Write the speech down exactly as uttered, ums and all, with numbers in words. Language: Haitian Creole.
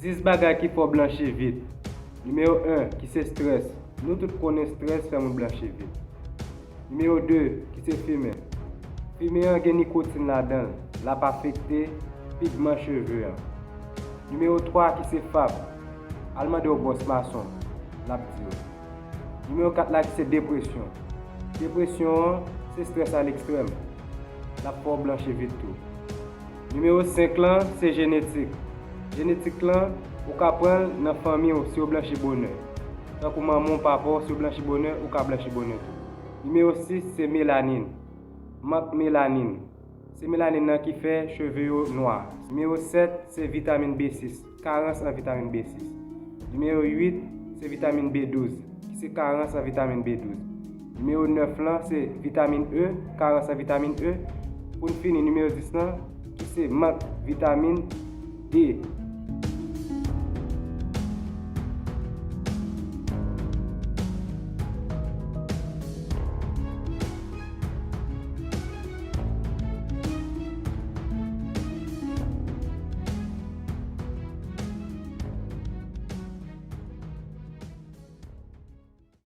Dis bagay ki fè w blanchi vit. Nimewo en, ki se strès. Nou tout konnen strès fè moun blanchi vit. Nimewo de, ki se fimen. Fimen an gen nikotin ladan l, l ap afekte pigman cheve an. Nimewo twa, ki se fab. Al mande w bòs mason, l ap di w. Nimewo kat la, ki se depresyon. Depresyon an, se strès a lekstrèm. L ap fè w blanchi vit tou. Nimewo senk lan, se jenetik. Jenetik lan, ou ka pran l nan fanmi w si w blanchi bonè. Tankou manman w, papa w, si w blanchi bonè, ou ka blanchi bonè tou. Nimewo sis, se melanin. Mank melanin. Se melanin nan ki fè cheve yo nwa. Nimewo sèt, se vitamin B sis. Karans an vitamin B sis. Nimewo uit, se vitamin B douz, ki se karans an vitamin B douz. Nimewo nèf lan, se vitamin E, karans an vitamin E. Pou n fini, nimewo dis lan, ki se mank vitamin D.